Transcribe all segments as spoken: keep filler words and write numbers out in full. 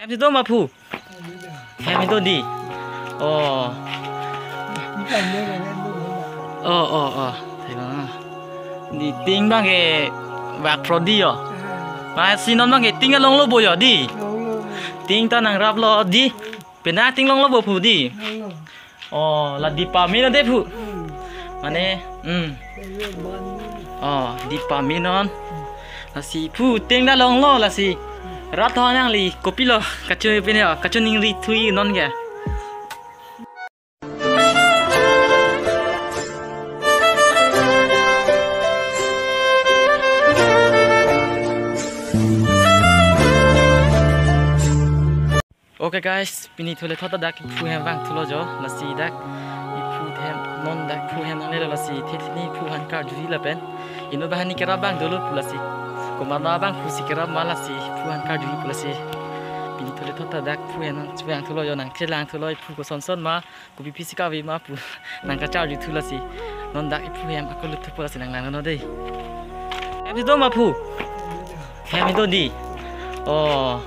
Hem si do ma phu? Hem si do dei. Oh. Oh, oh, oh. Thai bang. Dei, ting abang ke vak phrot dei ho. Masi non abang ke ting ta longlo bo ho dei. Ting ta nangraplo dei. Penang ting longlo bo phu dei. Oh, la dei pame non dei phu. Mane, hmm. Oh, dei pame non. Lasi phu ting ta longlo lasi. Rat ho nangli kopilo kacho pine ho, kacho ningri thui non ke. Okay guys, pini thule thot ta dak iphu hem vangthulo jo, lasi dak iphu hem, non dak iphu hem nanglelo lasi thethe ni iphu aphan karjuji lapen inut banghini kerap abang dolo pu lasi, komat ma abang pusi kerap ma lasi iphu aphan karjuji pu lasi pini thule thot ta dak iphu hem nangvangthulo jo, nangthelangthulo iphu kosonson ma, kopi pisi kave ma pu nangkacharjuthu lasi. Non dak iphu hem ako luthu pu lasi nanglangnon dei. Hem si do ma phu? Hem si do dei. Oh.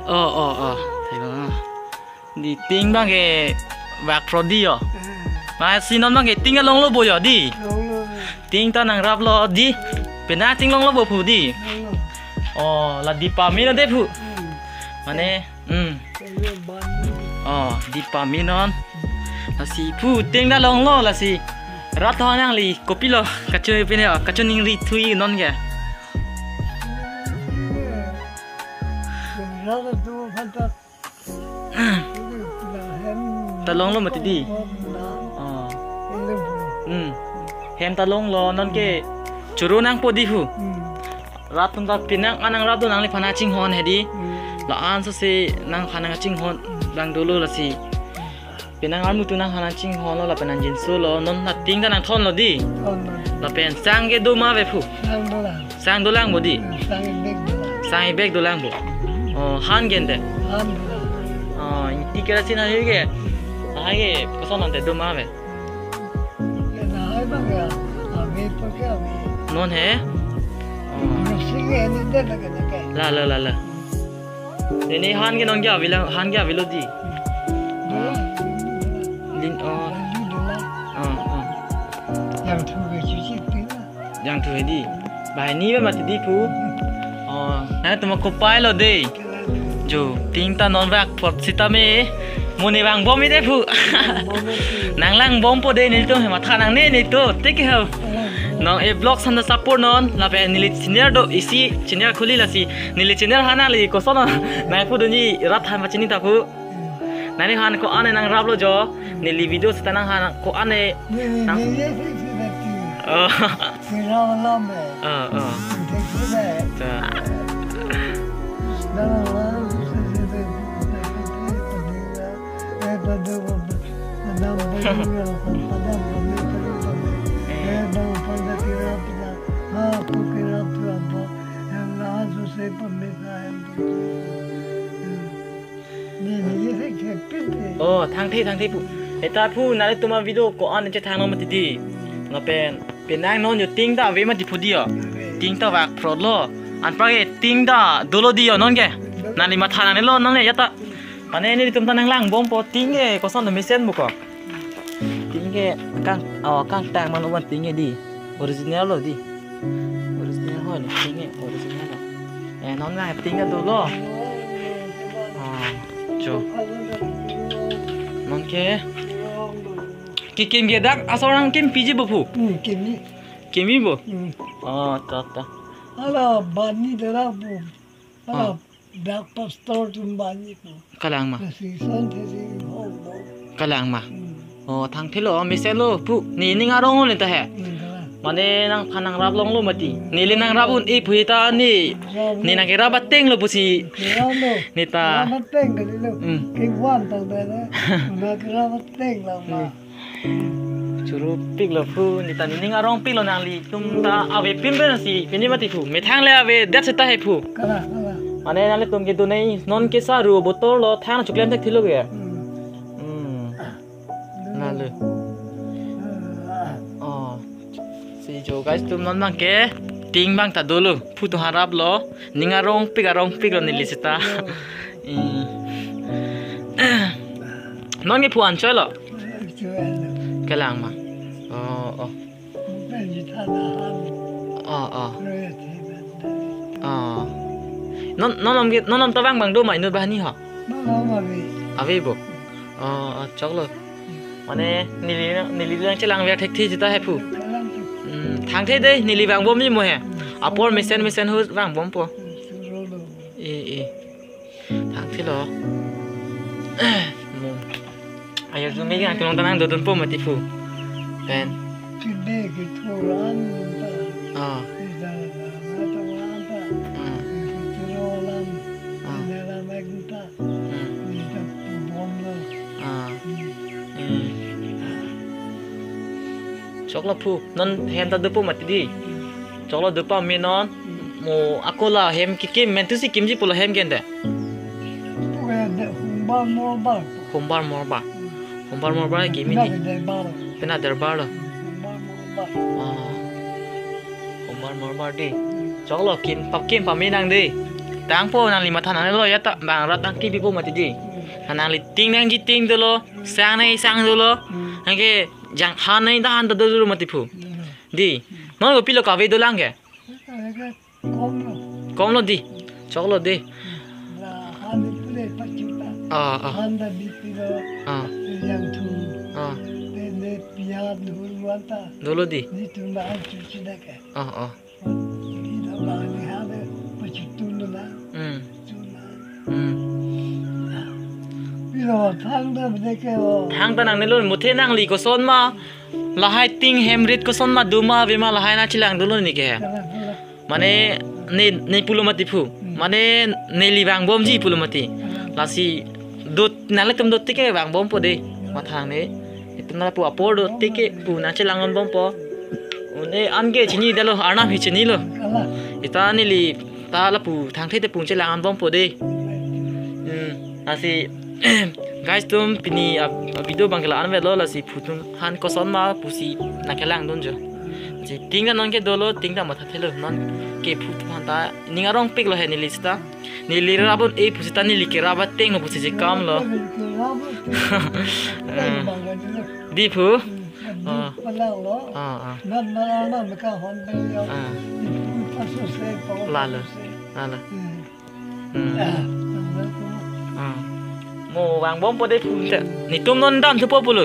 Oh, oh, oh. Thai bang. Dei, ting abang ke vak phrot dei ho. Masi non abang ke ting ta longlo bo ho dei. Ting ta nangraplo dei. Penang ting longlo bo phu dei. Oh, la dei pame non dei phu. Mane, hmm. Oh, dei pame non. Lasi phu ting ta longlo lasi. Rat ho nangli kopilo kacho pine ho, kacho ningri thui non ke. Ta longlo mati dei. Oh. Hmm. Hem ta longlo non ke choro nangpo dei phu. Rat atum ta penang an nangrapdun nangliphan nangchinghon he dei. La-an sose nangphan nangchinghon abang dolo lasi. Penang armu atum nangphan nangchinghonlo lapen nangjinsolo, non ta ting ta nangthonlo dei. Thonlo. Lapen sang ke do ma ave phu? Sang dolang. Sang dolang bo dei? Sang ibek dolang. Sang ibek dolang bo. Oh, han ke ante? Han dolang. Oh, ingti kerasin hai ke. Hai ke, koson ante do ma ave? Lahai abang ke ave, ave, ave. Non he? Oh. Rosing ke ni de lagi na ke. La, la, la, la. Neli han ke non ke avelo, han ke avelo dei. Dolang. Lin, oh. Lin dolang. Oh, oh. Jangthu ke chuchi pila. Jangthu he dei. Banghini ba mati dei phu. Oh, nangtum kopai lo dei. Jo, ting ta non vak phrot sitame. Mo ne vangbom dei phu. Nanglangbompo dei, nelitum hem matha nangne nelitum. Thik ho. Non e vlog aphan ta support non. Lapen neli channel do, isi channel khuli lasi. Neli channel aphan nangli koson nangpudunji rat aphan pachini ta phu. Nangliphan ko-an nangraplo jo. Neli video seta nangphan ko-an nang- Oh. Oh, oh. Ta. Oh, thangthe, thangthe phu. Eta phu, nanglitum avideo ko-an chethanglong mati dei. Lapen penang non jo ting ta ave mati phu dei ho. Ting ta vak phrotlo. Anparke ting ta dolo dei ho non ke. Nangli matha nangnelo non le ya ta. Mane nelitum ta nanglangbompo ting ke koson do mesen bo ko. Ting ke kang, oh, kangtang ma non ting ke dei. Original lo dei. Original ho ni ting ke original lo. Eh, non na ting ke dolo. Ah, jo. Non ke. Kekim ke dak asor nangkimpiji bo phu. Hmm, kimji. Kimji bo? Hmm. Oh, ta, ta. Ala banghini dolang bo. Ala. Oh. Dak pastor atum banghini ko. Kalang ma? Lasi son thesi ho bo. Kalang ma? Hmm. Oh, thangthelo, mesen lo, phu. Ne ning arong le ta he. Hmm, kalang. Mane nangphan nangrap longlo mati. Ne le nangrap un-e phu ta ne. Rap ne un-e. Nang kerap ateng lo pusi. Kerap lo. Ne ta. Kerap ateng kali lo. Hmm. Ke wan tang ta na. Na kerap ateng lang ma. Hmm. Choro pik lo phu, ne ta ne ning arong pik lo nanglitum ta ave pin pen si, pini mati phu. Methang le avedet seta he phu. Kalang, kalang. Mane nanglitum kedo nei, non ke saru botol lo, thang choklem thekthelo ke. Hmm. Hmm. Na le. Ah. Oh. Si jo guys, tum non bang ke. Ting bang ta dolo, phu to harap lo, ning arongpik arongpik lo neli seta. Hmm. Non ke phu an choi lo? Kelang ma. Oh, oh. Oh, oh. Oh. Non, non om ke, non om ta bang bang do ma inut banghini ho? Ave bo. Oh, oh, choklo. Mane neli neli nangchelangver thekthe seta he phu. Hmm, thangthe dei, neli vangbomji mo he. Apor mesen mesen ahut vangbompo. E, e. Thangthelo. Mo. Ayo, jumi nangtum along ta nangdodunpo mati phu. Pen. Kide ke thuran ta. Ah. Ida na na ta wan ta. Hmm. Ke thuran. Ah. Ida na mek ta. Hmm. Ida bom na. Ah. Hmm. Hmm. Choklo phu, non hem ta dopo mati dei. Choklo dopo me non. Mo ako la hem kekim, mentu si kimji pulo hem ke ante. Puke de humbar morbar. Humbar morbar. Humbar morbar kimi dei. Pina derbar. Pina derbar lo. Humbar morbar. Ah. Humbar morbar dei. Choklo kim pap kim pame nang dei. Tangpo nangli matha nangnelo ya ta, bang rat nangkebipo mati dei. Nangli ting nangji ting dolo, sang nangji sang dolo. Nangke jang han nangji ta han ta dolo mati phu. Dei. Non kopilo kave dolang ke? Komlo. Komlo dei. Choklo dei. La han pule pachuta. Ah, ah. Han ta bipilo. Ah. Yang thu. Ah. Te ne pia dulu wan ta. Dolo dei. Netum ba an chuchu dake. Ah, ah. Ida ba ni ha de pachutu lo na. Hmm. Chu na. Hmm. Pilo thang ta dake o. Thang ta nangnelo, muthe nangli koson ma. Lahai ting hem rit koson ma do ma ave ma lahai nangchelang dolo ne ke. Kala, kala. Mane ne, ne pulo mati phu. Hmm. Mane neli vangbomji pulo mati. Hmm. Lasi dot nanglitum dot tike vangbompo dei. Matha nangne. Itum lapu apor dot tike pu nangchelang-onbompo. Une an ke chinidetlo, Arnam he chinilo. Kala. Ita neli ta lapu thangthe te pu chelang-onbompo dei. Hmm. Lasi guys atum pini a, a video abang ke la-an avelo, lasi phu atum han koson ma pusi nangkelangdunjo. Lasi ting ta non ke dolo, ting ta mathathelo, non ke phu atum han ta ning arongpik lo he neli seta. Neli rap un-e pusita neli kerap ateng lo pusi chekamlo. Dei phu? Ah. Ah, ah. Ah. Lalo. Lalo. Hmm. Ah. Mo vangbompo dei phu te. Netum non damthupo pulo.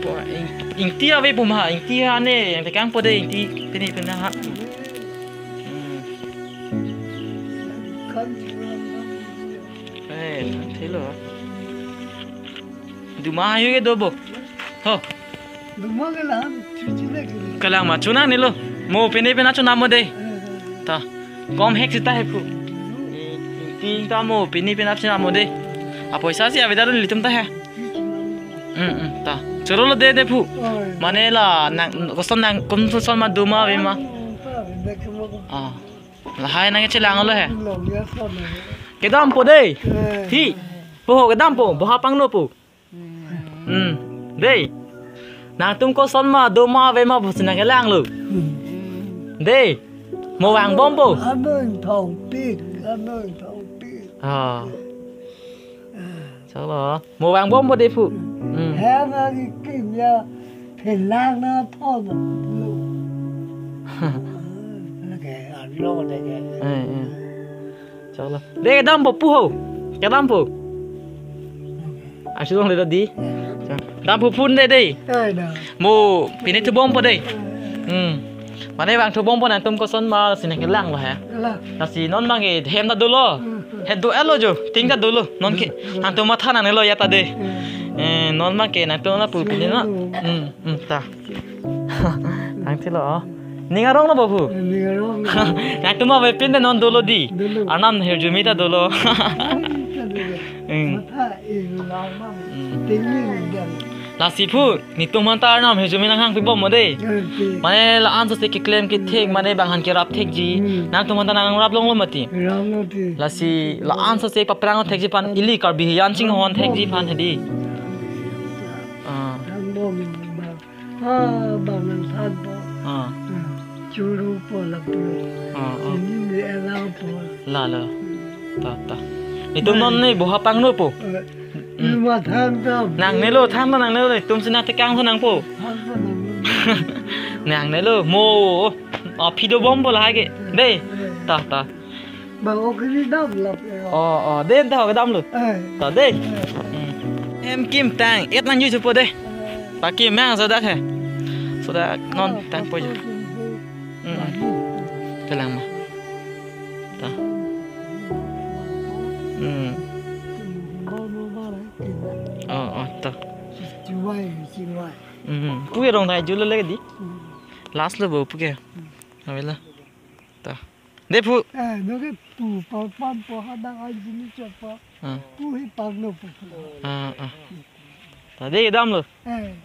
Po, ing-, ingti ave pu ma, ingti ane, yang tekangpo dei, ingti pini pina ha. Hmm. Eh, thilo. Duma ayo ke do bo. Ho. Duma ke la, chuchi le ke. Kelang ma chonangnelo. Mo pini pina chonampo dei. Eh, eh. Ta. Kom hek seta he phu. Ingti ta mo pini pina chonampo dei. Apoisa si ave ta dun ilitum ta he. Hmm, hmm, ta. Chorolo dei dei phu. Oi. Mane la nang koson nang koson ma do ma ave ma. Ah. Lahai nangchelanglo he. Kedampo dei. Eh. Hi. Phu ho kedampo, boha pangno phu. Hmm. Dei. Nangtum koson ma do ma ave ma pusi nangkelanglo. Hmm. Dei. Mo vangbompo. Anung thongpik, anung thongpik. Ah. Choklo. Mo vangbompo dei phu. Hmm. He na ki kim ya phelang na thon lo. Lake anlo dei ke. Eh, eh. Choklo. Dei kedampo phu ho. Kedampo. Asu dong le dei. Dampo phu dei dei. Eh, da. Mo pini thubompo dei. Hmm. Mane vangthubompo nangtum koson ma si nangkelanglo he. Kala. Lasi non abang ke hem ta dolo. Hmm. He do-etlo jo. Ting ta dolo. Non ke. Hmm. Nangtum matha nangnelo ya ta dei. Hmm. Eh, non abang ke nangtum lapu pini na. Hmm. Hmm, hmm, ta. Thangthelo. Ning aronglo bo phu. Ning arong. Nangtum avepin dei non dolo dei. Dolo. Arnam hirjume ta dolo. Ai, ta dolo. Hmm. Matha ilang ma. Hmm. Tingling dam. Lasi phu, netum aphan ta Arnam hirjume nanghangpibompo dei. Oke. Mane la-an sose keklem kethek, mane bang aphan kerap thekji. Hmm. Nangtum aphan ta nangrap longlo mati. Rap lo ti. Lasi la-an sose paphrang thekji aphan ili Karbi hiyan chinghon thekji aphan hedi. Ah. Thang bom ba. Ah, bang nang than bo. Ah. Hmm. Churu po lapu. Oh, oh. Sini ni ela po. Lalo. Ta, ta. Itum non ni boha pangno po. Eh, Hmm. Luma than ta. Nangnelo, than ta nangnelo, itum sina tekang so nangpo. Than ta nang. Nangnelo, mo. Oh, phido bom po lahai ke. Dei. Eh. Ta, ta. Bang okri dam lap. Oh, oh, dei ta ho kedam lo. Eh. Ta dei. Eh. Hmm. Hem kim tang, et nang ju chupo dei. Eh. Paki mang sodak he. Sodak non tang po ju. Hmm. Kelang ma. Ta. Hmm. Oh, oh, ta. Chiwai, chiwai. Hmm. Puke rong dai ju lo le di. Hmm. Last lo bo puke. Hmm. Avelo. Ta. Dei phu. Eh, no ke pu pa pam po hadang anjini chapa. Ah. Pu hi parno pu. Ah, ah. Ta dei dam lo. Eh.